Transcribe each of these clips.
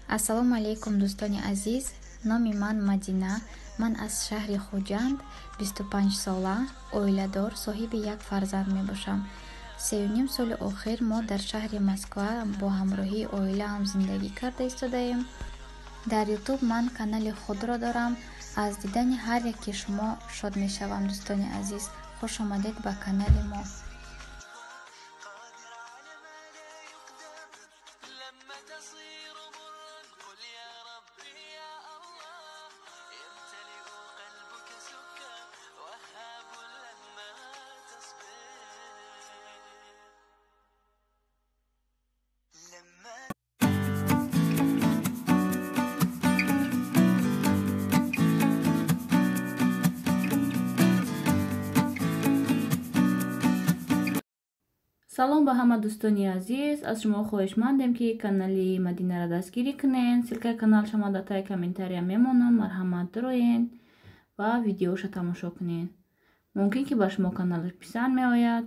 Ассалому алайкум, дӯстони азиз. Номи ман Мадина. Ман аз шаҳри Хуҷанд, 25 сола, оиладор, соҳиби як фарзанд мебошам. 3,5 соли охир мо дар шаҳри Москва бо ҳамроҳии оилаам зиндагӣ карда истодаем. Дар Ютуб ман канали худро дорам. Аз дидани ҳар яке шумо шод мешавам, дӯстони азиз. Хуш омадед ба канали мо. Салом ба ҳама дӯстони азиз. Аз шумо хоҳишмандем, ки канали Мадинаро дастгирӣ кунед. Ссылкаи каналшама дар таи комментария мемонам. Марҳамат, дуроен ва видеоша тамошо кунед. Мумкин ки ба шумо каналаш писанд меояд.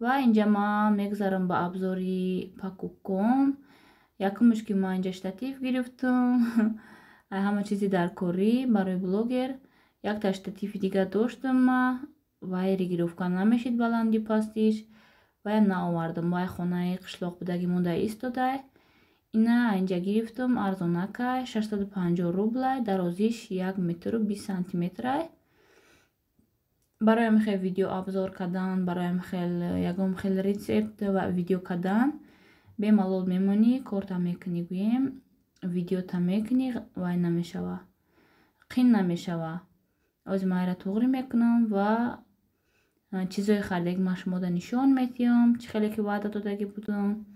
Ва инҷа ман мегузарам ба обзори покупком. Якумш ки ман инҷа штатив гирифтум, ҳама чизи даркорӣ барои блогер. Якта штативи дига доштум ма, вай регулировка намешид баланди пастиш, ваям наовардам. Вай хонаи қишлоқ будаги монда истодай. Ина инҷа гирифтум, арзонакай, 650 рублай, дарозиш 1 метру 20 сантиметрай. Бароям хел видео обзор кардан, бароям хел ягон хел рецепт ва видео кардан бемалол мемонӣ, корта мекунӣ, гӯем, видеота мекунӣ, вай намешава, қин намешава. Ози майра туғрӣ мекунам ва чизои харидаги ман шумода нишон медиҳам, чӣ хеле ки ваъда додагӣ будам.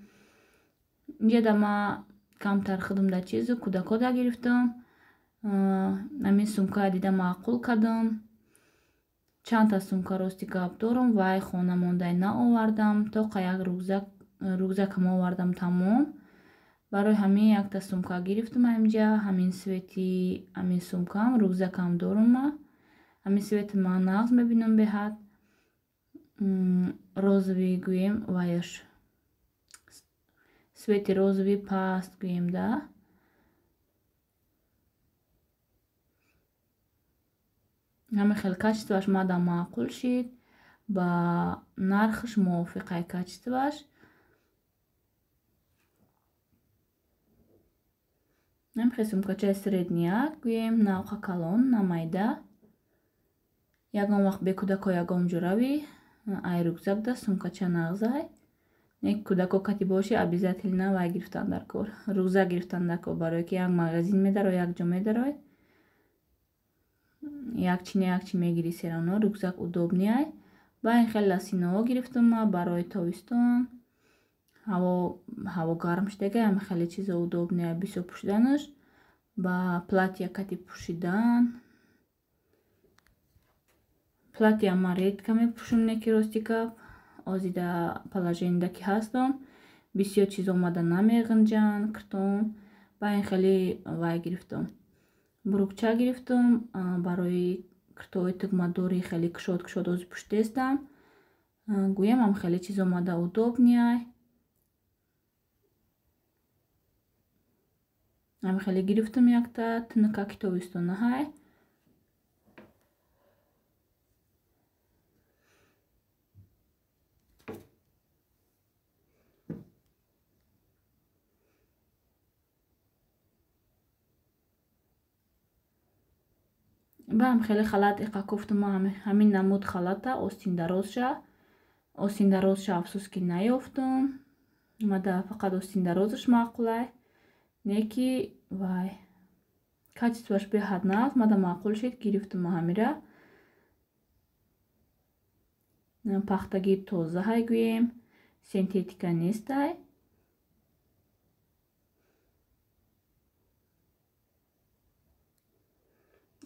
Инҷа да ма камтар худам да чизу кӯдакода гирифтам. Ҳамин сумкая дида маъқул кардам. Чандта сумка, рости гап, дорам, вай хона мондай наовардам. Тоқа як рюкзакам овардам, тамом. Барои ҳамин якта сумка гирифтам инҷа. Ҳамин цвети ҳамин сумкам, рюкзакам дорам ма. Ҳамин цвети ман нағз мебинам, беҳад розовый гӯем, ваяш цвети розовый паст гӯем да. Ҳамин хел качествоаш мада маъқул шид, ба нархаш мувофиқай качествоаш. Ҳамин хел сумкачаи средняк гӯем, на оқа калон, на майда. Ягон вақт бе кӯдако ягон ҷо равӣ, ай рюкзак да сумкача нағзай. Не кӯдако кати бошӣ, обязательно вай гирифтан дар кор, рюкзак гирифтан дар кор, барое ки як магазин медарой, як ҷо медарой, як чи не як чи мегирӣ, всё равно рюкзак удобный ай. Ба ин хел лосиноҳо гирифтам ма барои тобистон. Ҳаво гарм шудага, ҳамин хеле чизо удобный ай бисёр пӯшиданаш, ба платья кати пӯшидан. Платья ман редко мепӯшам, не ки рости гап, ози да положениеда ки ҳастам, бисёр чиз омада намеғинҷанд киртом. Ба ин хеле вай гирифтам, брюкча гирифтам барои киртоҳои тугмадори хеле кушод кушод ози пӯшидестам. Гӯям, ҳам хеле чиз омада удобный ай. Ҳамин хеле гирифтам якта тунукаки тобистонаҳай. Баам хеле халат иқа кофтум, ҳамин намуд халата остиндарозша. Остиндарозша афсӯс ки наёфтум. Мада фақат остиндарозаш маъқулай. Не ки вай качествоаш беҳад нағз, мада маъқул шид, гирифтум ҳамира. Пахтаги тозаҳай гӯем, синтетика нестай.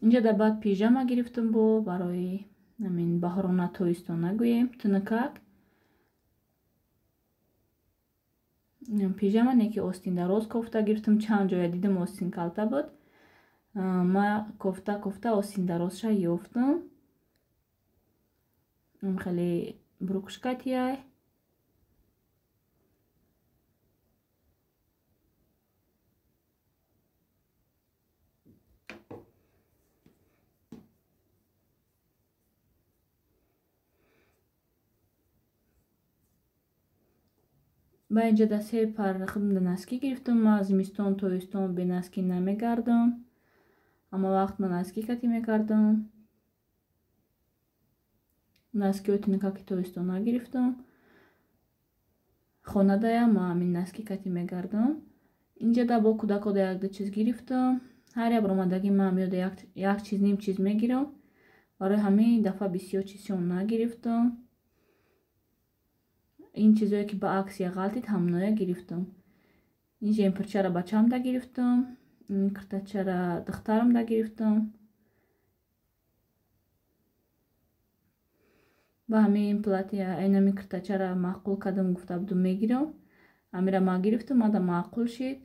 Инҷа да баъд пижама гирифтум бо барои ҳамин баҳорона тобистона гӯем, тунукак. Пижама не ки остиндароз кофта гирифтум, чанд ҷоя дидам остин калта буд. Ма кофта кофта остиндарозша ёфтум. Хеле брюкшкатияй. Ба инҷа да се пар худам да носки гирифтам. Ман зимистон тобистон бе носки намегардам. Ҳама вақт ман носки кати мекардам. Носкиҳои тунукаки тобистон нагирифтам. Хонадая ман ҳамин носки кати мегардам. Инҷа да бо кӯдакҳо да якду чиз гирифтам. Ҳар як баромадагӣ ман меода як чиз ним чиз мегирам. Барои ҳамин дафъа бисёр чизшон нагирифтам. Ин чизое ки ба аксия ғалтид ҳамноя гирифтам. Ин жемпирчаро бачаам да гирифтам, ин киртачаро духтарам да гирифтам. Ба ҳамин платья инами киртачаро маъқул кардам, гуфта будум мегирам. Ҳамира ман гирифтам, мада маъқул шид.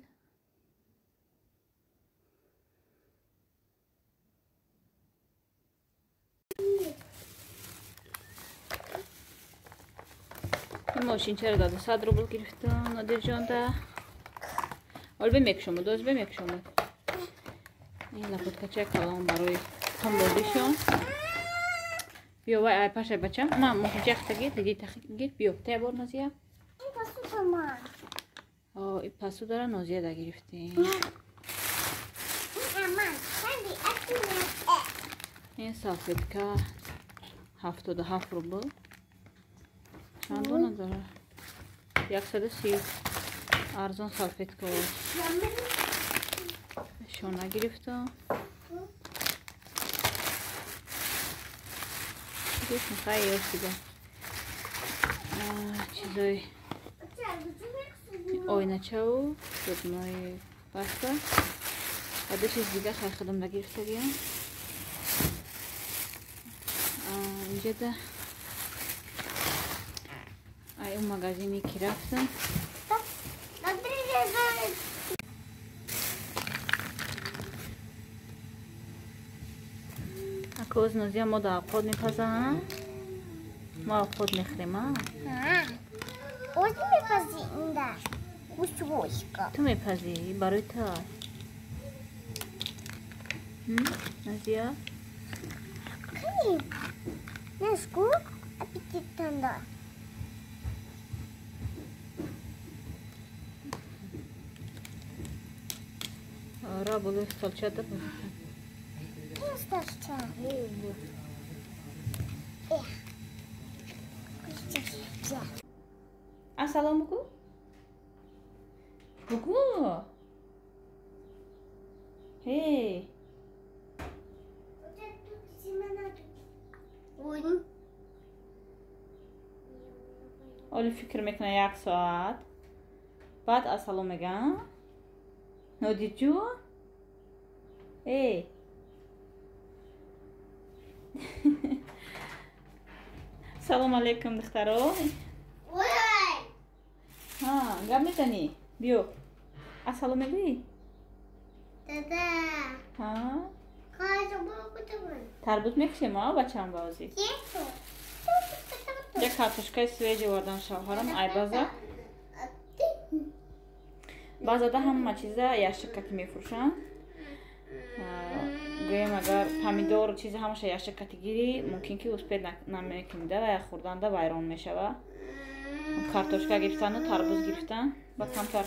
Ин мошинчаро да 200 рубл гирифтам Нодирҷонда. Ҳол бемекшомуд, оз бемекшомуд. Ин лапоткачаи калон барои қумбозишон. Биё вай ай пашай бачам. Ман мошинчаи хата гир, диди тахи гир, биё. Тая бор Нозия. Ин пасу ман. О, ин пасу дара Нозия да гирифтем. Ин салфетка 77 рубл. Чанд дона дора? 130. Арзон салфетка. Шона гирифтам. Гӯш мехоҳӣ ё дига? Чизои ойначаву зубной паста ва ду чиз дига хай худам нагирифтагиам. Инҷа ай он магазине ки рафтам. Акоз Нозия мо да авқот мепазам. Мо авқот мехӯрем, а? Ози мепазӣ инда. Кусочка. Ту мепазӣ барои ту. Нозия? Қани. Наску аппетитанда. Ра болои столчада. Ассалом бугу? Бугу? Эй! Оли фикр мекунад як соат. Баъд ассалом мегӯям. Нодирҷон? Эй! Салом алейкум, духтаро. Гап мезанӣ? Биё. Ассалом мегӯӣ? Дада. Тарбуз мекушем, а бачаам баозӣ? Як картошкаи свежий овардан шавҳарам айбаза. Баъзада ҳама чиза яшикаки мефурӯшанд. Гӯем агар помидор чизи ҳамаша яшикати гирӣ, мумкин ки успед намекунида ва хӯрданда вайрон мешава. Картошка гирифтану тарбуз гирифтан, ба камтар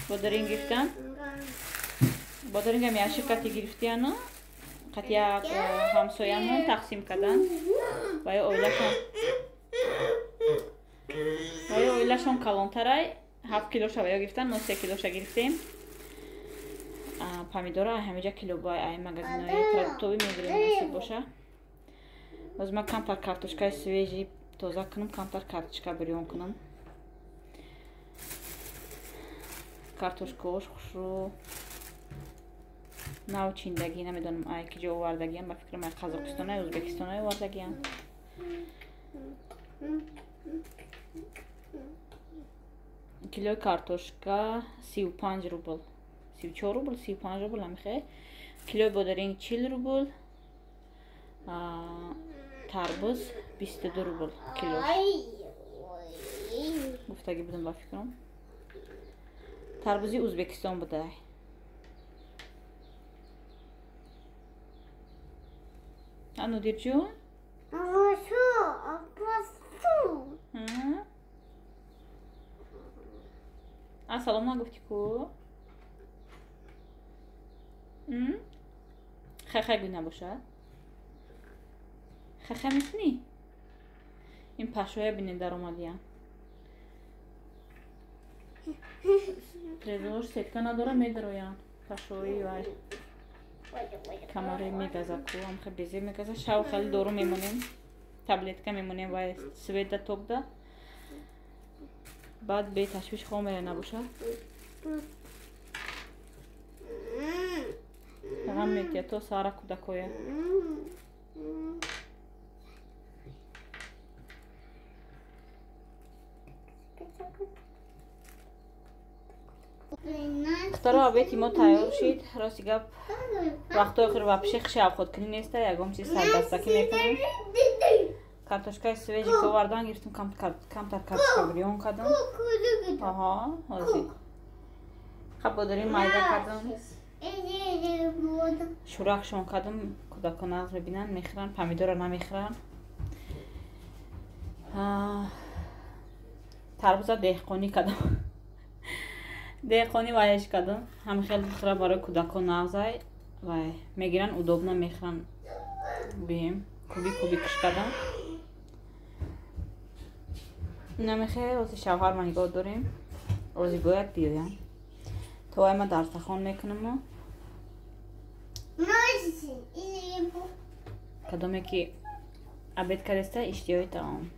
бодиринг гирифтан. Бодирингам яшикати гирифтияну қати як ҳамсоямон тақсим кардан. Ва ё оилашон калонтарай 7 килоша ва ё гирифтан, мо 3 килоша гирифтем. Помидора ҳамиҷа килобай ай магазинои продуктовӣ мегирем, насиб боша. Боз ман камтар картошкаи свежий тоза кунам, камтар картошка бирён кунам. Картошкаош хушрӯ нав чиндагӣ, намедонам ай ки ҷо овардагиам, ба фикрам ай Қазоқистон, ай Ӯзбекистон ай овардагиам. Килои картошка 35 рубл. 34 рубл, 35 рубл амихе. Килои бодиринг 40 рубл. Тарбуз 22 рубл килош. Гуфтагӣ будам ба фикрам. Тарбузи Ӯзбекистон будай. А Нодирҷон? А салом нагуфтӣ ку? Хай-хай гӯй набошад. Хай-хай мекунӣ? Ин пашоя бинед даромадиян. Трезор сетка надора медароянд. Пашои вай. Камаре мегаза ку, амхе безе мегаза. Шав хеле дору мемонем. Таблетка мемонем вай света токда. Баъд беташвиш хоб мере набошад. Ғам метия то сара кӯдакоя. Духтаро, обеди мо тайёр шид. Рости гап, вақтҳои охир вообще хуши обходкунӣ неста, ягон чиз сардастакӣ мекунем. Картошкаи свежий ки овардан гирифтем, камтар картошка бирён кардам. Аҳа, ҳозир. Хаб майда кардам. Шӯракшон кардам, кӯдакон нағз мебинанд, мехӯранд, помидорро намехӯранд. Тарбуза деҳқонӣ кардам. Деҳқонӣ ваяш кардам. Ҳам хеле бихӯра барои кӯдакон нағзай вай мегиранд, удобно мехӯранд. Гӯем, куби куби киш кардам. Намехе ози шавҳар ма нигоҳ дорем. Ози бояд биёянд. То вай ма дарсахон мекунаму. Кадоме ки обед кардеста, иштиҳои таом.